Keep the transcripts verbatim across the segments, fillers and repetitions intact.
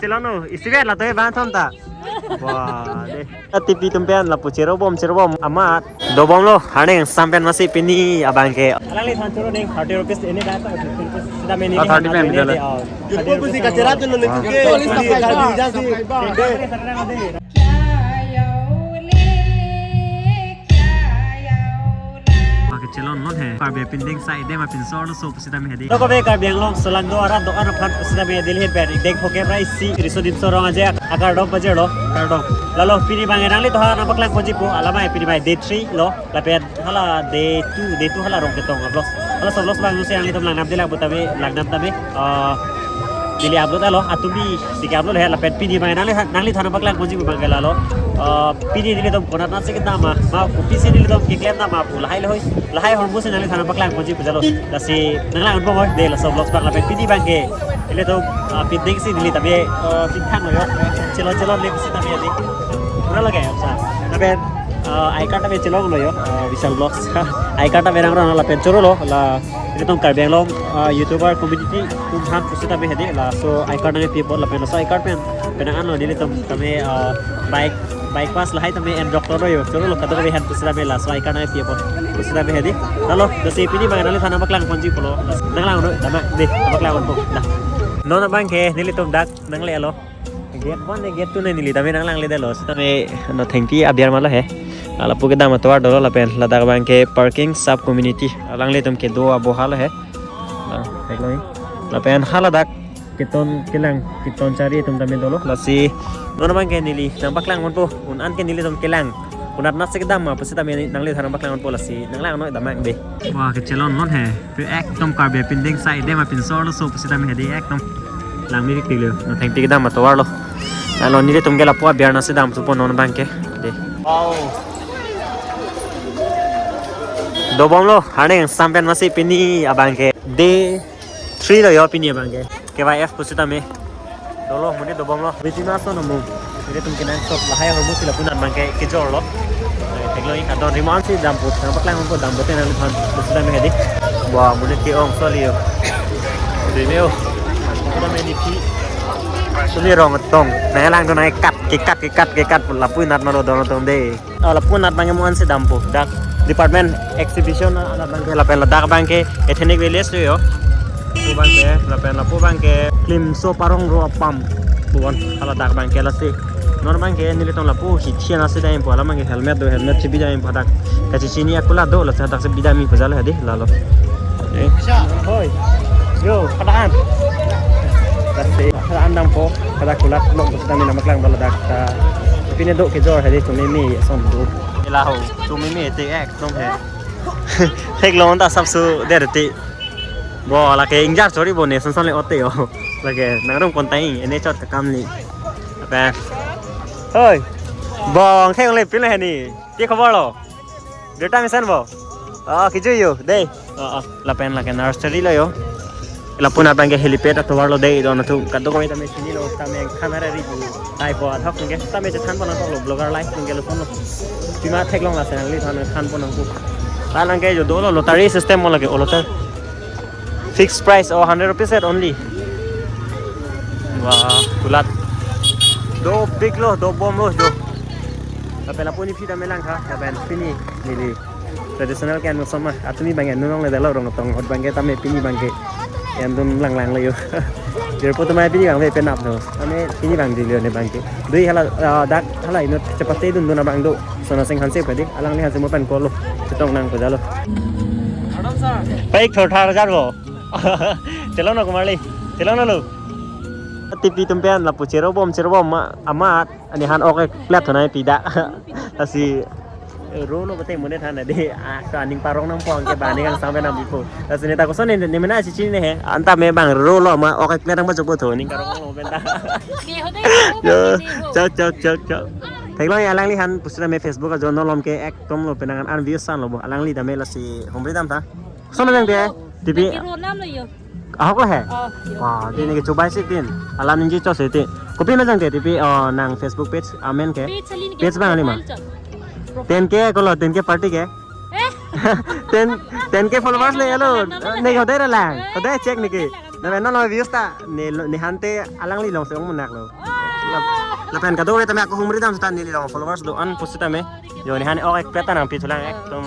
Chelono, isi vet la to e bang thom ta. Wah, de. Tipi atum pen lapu cherobom, cherobom amat. Dobomlo, harning sampen masi pini abang ke. Alangli than choro ning thirty rupees ini dah to, fifty rupees. Sudah meni. Oh, thirty pen ini betul. Deh, oh. Thirty rupees. Wow. Oke, chelon lon he. Karbi apindeng sai dem apinso arloso pusitame hedi. Lo kave Karbi Anglong solangdo arat do-an aphan pusitame Delhi pen ingdeng phoke prai si riso dim sorong aje akardom pajirlo, kardom. Lalo pini bang nangli to ha nangpaklang ponji pu alamai pini bang day three lo lapen hala day two, day two hala Rongketong vlogs. Hala so vlogs bang si nanglitum langnam dilak putame, langnam tame. Ah, Delhi upload alo, atumi sike upload he lapen pini bang nangli, nangli than nangpaklang ponji pu bang ke lalo. Ah, pini nelitum konat nasi kedam ma, ma kopisi nelitum keklem dam ma pu lahai lahai, lahai hormu si nangli than nangpaklang ponji pu jalo. Lasi nanglang unpo moi, de laso vlogs bang lapen pini bang ke. Nelitum, ah, pindeng si neli tame, ah, pindeng lo yo. Chelon chelon le pusitame di. Pura lagi ya, sa. Lapen, ah, I card tame chelon lo yo, ah, Vishal Vlogs. I card tame nang rong lapen choro lo, la nelitum Karbi Anglong, ah, YouTuber community atum aphan pusitame hedi laso I card nangpi apot lapen laso I card pen penang anlo nelitum tame, ah, bike, bike pass lahai tame en doctor lo yo. Choro lo kadokave aphan pusitame laso I card nangpi apot pusitame hedi. Lalo, dosi pini bang nangli than nangpaklang ponji pulo. Nanglang no, dama, de, nangpaklang ponpo. Dah. Non abang ke nelitum dak nangle lo. Gate one ne gate two ne neli tame nanglangle detlo. Sitame no thengpi abiar malo he. Lapu kedam atovar dolo lapen ladak bang ke parking sub community. Alanglitum kedo aboha lo he. Ah, theklong. Lapen haladak keton kelang, keton chari atum tame dolo. Lasi non bang ke neli nangpaklang ponpo. Un-an ke nelitum kelang. Konat nasi kedam ma pusitame nangli than nangpaklang ponpo lasi. Nanglang no dam abang de. Wah, kechelon lon he. Pu ekdom Karbi apindeng sai dem apinso arloso pusitame hedi ekdom. Langmi rik tiklo. No thengpi kedam atovar lo. Lalo nelitum ke lapu abiar nasi dam supo non bang ke. De. Wow. Dobomlo, harning sampen masi pini abang ke. Day three lo yo pini abang ke. K Y F pusitame. Dolo, monit dobomlo. Biti maso no mung. Nelitum kenangsot lahai hormu si lapu nat bang ke kejorlo. Eh, theklong ik adon rimo-an si dampo, nangpaklang ponpo dampo te nangphan pusitame hedi. Wah, monit ke-ong soli yo. Dei me o. Pura meni phi. Sumi Rongketong. Nanglang do nangkat, kekat, kekat, kekat. Lapu nat malo don tong de. Oh, lapu nat bang ke mo-an si dampo. Dak department exhibition anat bang ke lapen ladak bang ke ethnic village lo yo. Pu bang ke lapen lapu bang ke Klimso Parong Ro Apam. Pu bang haladak bang ke lasi. Non bang ke nelitum lapu hithi nasi dampo alam bang ke helmet do helmet si bidampo dak. Kachechini akula do lasi dak si bidampo jalo hedi lalo. Eh. Hoi. Yo, padaan. Lasi padaan dampo. Pada kulat long pusitame nangpaklang dolo dak ta. Pine do kejor hedi chomeme som do. Ila ho, chomeme te ekdom he. Theklong ta sapsu der ti. Bo lake ingjar chori bo ne san san le ote yo. Lake nang rong kontai ene chot ka kam ni. Apa? Hoi. Bong theklong le pin le heni. Ti khobor lo. Birta mesen bo. Oh, kiju yo, dei. Oh, oh. Lapen lake nursery lo yo. Lapu nat bang ke helipad atovar lo dei, don atum kadokave tame chinilo, tame than hari ri bu. Taipo athok ke tame chethan pon nangkok lo, vlogger life ke lo pon lo. Pima theklong lasi nangli than than pon nangkok. Lalang ke jo dolo lottery system mo lake, oh, lottery. Fixed price, oh, hundred rupees set only. Wah, kulat. Dopiklo, dobomlo, do. Lapen lapu ni phi tame lang tha, lapen pini neli traditional ke-en ason ma, atumi bang en-un longle detlo Rongketong ahut bang ke tame pini bang ke en-un langlang lo yo. Jirpo tame pini bang ke penap lo. Tame pini bang dilo ne bang ke. Dui hala, ah, dak hala inut chepate dundun abang do. Sona Sing Hanse padi, alangli Hanse mo pen kolo. Chetong nangpo jalo. Baik thor thar jar bo. Chelong no kumar li. Chelong no lo. Tipi atum pen lapu cherobom cherobom ma-, amat. Ani han ok ekplet thonai pida. Lasi rolo bete mune than de. Ah, to aning parong nangpo anke ba aning kangsam pen nangbipo. Lasi ne ta koson ne, ne mena si chini ne he. Anta me bang rolo ma ok ekplet nangpachokpo tho aning karong nangpo pen ta. Yo, chok, chok, chok, chok. Theklong alangli han pusitame Facebook ajo nolom ke ekdom lo penang an views an lo bo. Alangli tame lasi humri dam ta. Koson nang de. Tipi. Nang ke ro nam lo yo. Ahok lo he? Oh, yo. Wah, di neke chubai si tin. Alam ningje cho si tin. Kopi ma jang te tipi, oh, nang Facebook page amen ke? Page ali neke Page bang ali ma? Profile cho. Profile. Ten K kolo, ten K party ke? Eh? Ten, ten K followers le alo. Neke hodai ra lang. Hodai check neke. Nave non lo views ta ne lo- ne hante alangli alongsi ong munak lo. Lap- lapen kadokave tame ako humri dam seta neli along followers do-an pusitame. Jo ne han ok ekpet ta nangpi thulang ekdom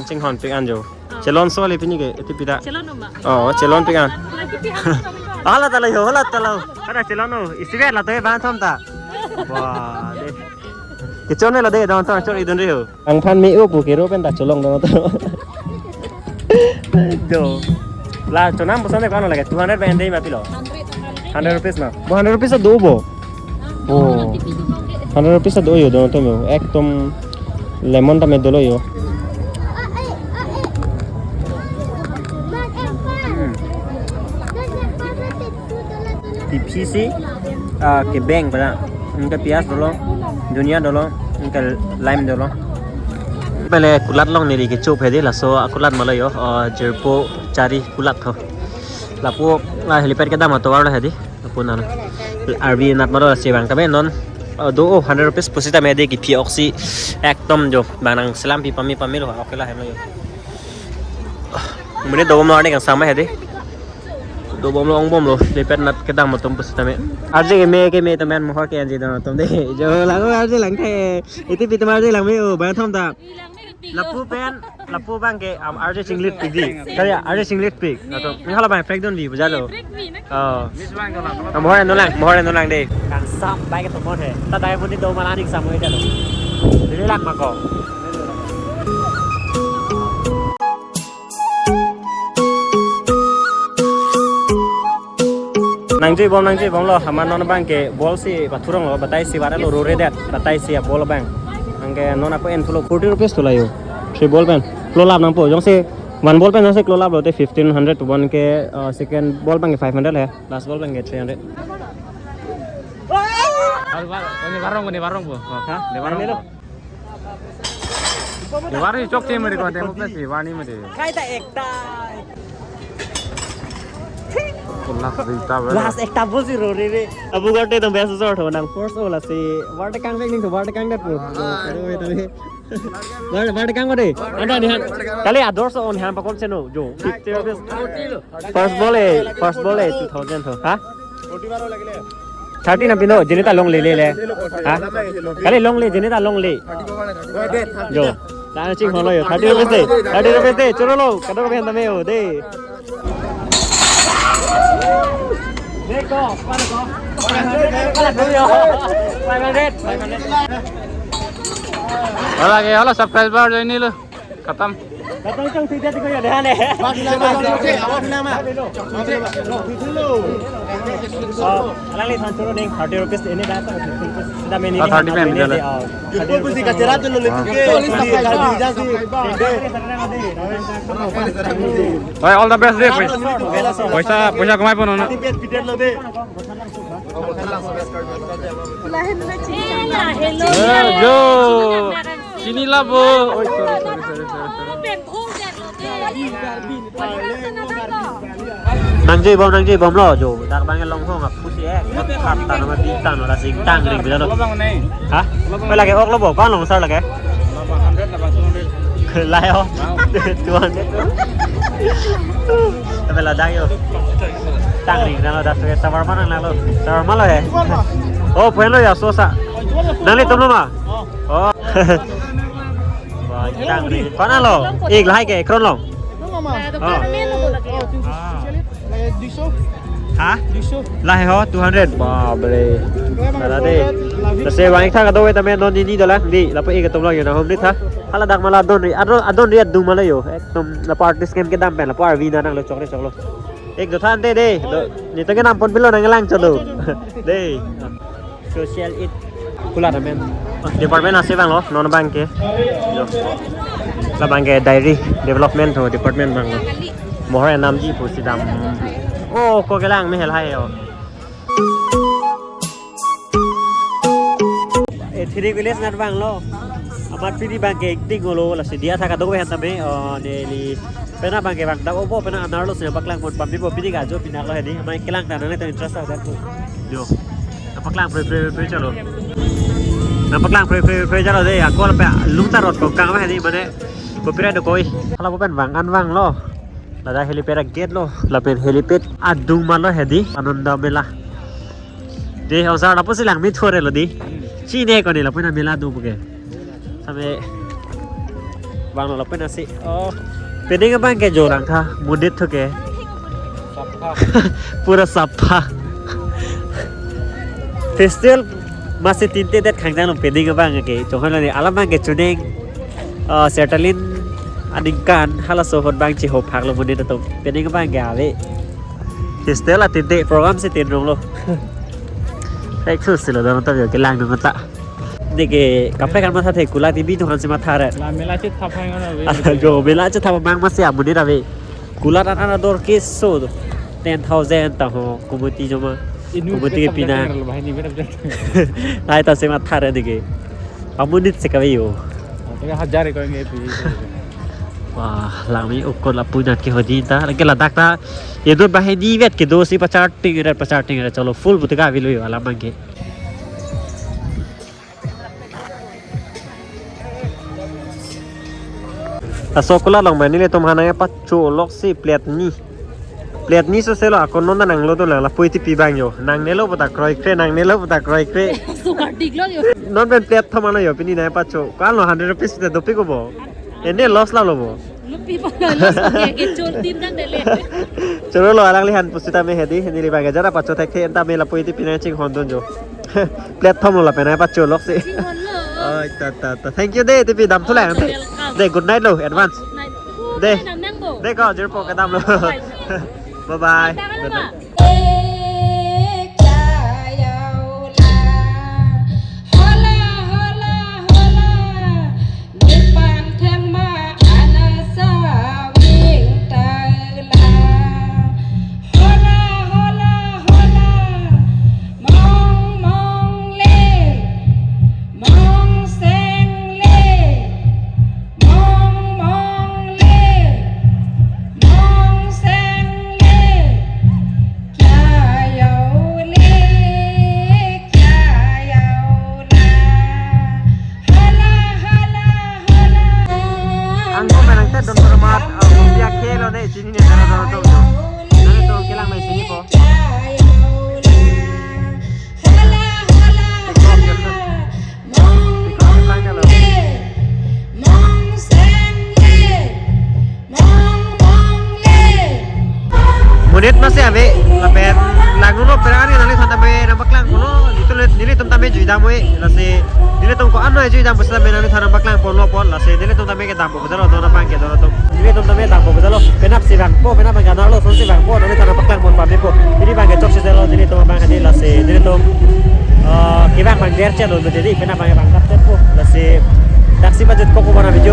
chinghon pik an jo. Chelonso le pini ke eti pida. Chelon ma. Oh, chelon pik an. Lagi pi hang kami ko. Hala talo yo, hala talo. Kada chelon no. Isi vet la to bang thom ta. Wah, de. Kechon lo de don ton chor idun rio. Angphan me-o pu kero pen ta cholong don to. Do. La chonam bosan de kano lage two hundred pen de ma pilo. Hundred rupees na. Bo hundred rupees do bo. Oh. Hundred rupees do yo don to mo. Ekdom lemon tame dolo yo. Hmm. P P C, ah, kebeng pada. Anke piyaj dolo, dunia dolo, anke lime dolo. Pele kulat along neli kecho phedi laso akulat malo yo, ah, jirpo chari kulat ho. Lapu, ah, helipad kedam atovar lo hedi. Lapu nana. Arvi nat malo si bang tame non, ah, do oh, hundred rupees pusitame de kephi oksi ekdom jo. Bang nangselam pi pame pame lo, okay la hem lo yo. Mene dobom lo arni kangsam hedi. Dobom lo, ongbom lo, helipad nat kedam atum pusitame. Arje keme keme tame an mohor ke-enji don atum de. Jo lang arje lang the. Iti pi tame arje lang me-o bang thom ta. Lapu pen, lapu bang ke am arje chinglit pik di. Kali arje chinglit pik. Atum. Ni hala bang pek don vi bujalo. Oh. Mohor anu lang, mohor anu lang de. Kangsam bang ke tomon he. Ta diamond do malan ning sam he jalo. Dili lang mako. Nangjuibom, nangjuibom lo, amat non bang ke ball si pathurong lo, batai si bare lo rore det, batai si a ball bang. Anke non ako en pulo forty rupees tu layo. Three ball pen. Klolap nangpo, jongsi one ball pen jongsi klolap lo te fifteen hundred pu bon ke, uh, second ball bang ke five hundred he, last ball bang ke three hundred. Ini barong, ini barong po. Ha? Ini barong po. Ini barong chok che mari ko temo pe si wani mari. Khai ta ekta. Last ekta bo. Last ekta bo si rore re. Abu garte to best result ho nang first o la si. Warte kang vek ning to warte kang det po. Warte kang ko de. Anda ni han. Kali ador so on han pakon seno jo. Fifty rupees. First ball e, first ball e two thousand ho. Ha? Thirty na pino, jeni ta longle le le. Ha? Kali longle, jeni ta longle. Jo. Tang ching holo yo, thirty rupees de. Thirty rupees de, choro lo, kador pen tame yo, de. Five hundred, five hundred. Hala ke, hala subscriber join ni lo. Khatam. Khatam tong sida tiko ya dehane. Alangli than choro ning thirty rupees ini dah. Sida meni. Ah, thirty pen, ini biar. Thirty rupees. Oi, all the best de. Poisa, poisa kamai pon na. Eh, jo. Chini labo. Oi, sorry, sorry, sorry, sorry, sorry. Nangjibom, nangjibom lo jo. Dak bang long hong apusi eh. Khat ta nama di ta no la sing tang ring bilang lo. Ha? Pe lake ok lo bo, kong long sar lake? Lai ho. Two hundred. Tapi la dak yo. Tang ring na lo dak tu sabar mana na lo. Sabar mana lo ya? Oh, pen lo ya sosa. Nangli tum lo ma? Oh. Wah, tang ring. Kona lo? Ik lahai ke kron lo. Oh. Ha? Lahai ho two hundred. Babre. Tara de. Lasi bang ik tha kadokave tame non nini dolang di. Lapu ik atum lo yo na hom di tha. Hala dak mala adon ri. Adon, adon ri adung mala yo. Ekdom lapu artist kem kedam pen lapu arvi na nang lo chokre choklo. Ik do than de de. Do, ni to ke nam pon pilo nang lang cholo. De. Social it kulat amen. Department ase bang lo, non bang ke. Lo. La bang ke dairy development ho department bang lo. Mohor enam ji pusi dam. Oh, ko kelang me hel hai yo. Eh, Thirik village nat bang lo. Amat pini bang ke acting lo, lasi diya tha kadokave tame, oh, neli. Pena bang ke bang dak obo pena anar lo sina paklang pon pambi bo pini ka jo pina lo hedi. Mai kelang ta nang to interest ada tu. Jo. Paklang pre pre pre chalo. Na paklang pre pre pre chalo de. Ako la pe lung ta rot ko kang hedi mane. Ko pira do koi. Hala bo pen bang an bang lo. Ladak helipad agate lo, lapen helipad adung malo hedi, Ananda Mela. Dei, osar lapusi langme thore lo dei. Chini ko ne lapu na mela adung puke. Same bang lo lapu na si. Oh. Penang abang ke jorang tha, monit thu ke. Sapha. Pura sapha. Festival masi tinte det khangdang lo penang abang ke. Chonghoi lo ne alam abang ke chuneng. Oh, Sertalin aningkan halaso ahut abang chihophak lo monit atum. Penang abang ke ave. Festival atinte program si tin rong lo. Ek thu si lo dam ta yo kelang dun ta. Dei ke kaprek an matha the, kulat ibi tu hansi matha re. La mela che thap hai ngana ve. Ala jo mela che thap mang masi amonit ave. Kulat an an ador keso ten thousand ta ho committee joma. Inu committee ke ke pina. Bahini berap jat. Hai ta si matha re dei ke. Amonit si kave yo. Te hajar ko nge pi. Wah, langme ukot lapu nat ke hodi ta. Lake ladak ta. Ye do bahini vet kedo si pachar ting ret, pachar ting ret. Chalo full butika avelo yo alam abang ke. Laso kulat along mani nelitum hanang pacho lok si plate ni. Plate ni so selo ako non ta nanglo to lang lapu iti pi abang yo. Nangnelo puta kroikre, nangnelo puta kroikre. So kartik lo yo. Non pen plate thom ano yo pini nangpacho. Kan lo hundred rupees te dopik ko bo. Ene loss la lo bo. Lo pi pa lo lo so ke ke chol tin kan dele. Choro lo alanglihan pusitame hedi, hedi li abang ke jara pacho thekthe anta me lapu iti pi nangchinghon dun jo. Plate thom lo lapen nangpacho lok si. Chinghon lo. Oi, ta, ta, ta. Thank you dei, tipi dam thu lang. Oh, you're welcome. Dei, good night lo, advance. Good night. Dei. Good night, nang bo. Dei ko, jirpo kedam lo. Bye. Bye bye. Thank you, ma. Hola, hola, hola. Mong, mong le. Mong seng le. Mong, mong le. Mong seng le. Kya yo le. Kya yo la. Hola, hola, hola. Angko menang te don hormat, uh, dia khelo ne, chini ne, dara dara dong dong. Nang itu kelang main sini po. Hola, hola, hola. Mong, mong le. Mong seng le. Mong, mong le. Monit masi ave, lapen langno lo perangan nanglitumphan tame nangpaklang pulo, nelitum le, nelitum tame juidam oi, lasi nelitum ko-an noi juidam pusitame nanglitumphan nangpaklang pulo pon, lasi nelitum tame kedam pu jalo, don abang ke don atum. Nelitum tame dam pu jalo, penap si vangpo, penap abang ke anerlo, son si vangpo, nanglitumphan nangpaklang pon pame po. Neli abang ke chok si jalo, nelitum abang hadi lasi, nelitum, eh, kevang abang der chelo, neli penap abang ke vang dap po, lasi daksi budget ko ko mana video.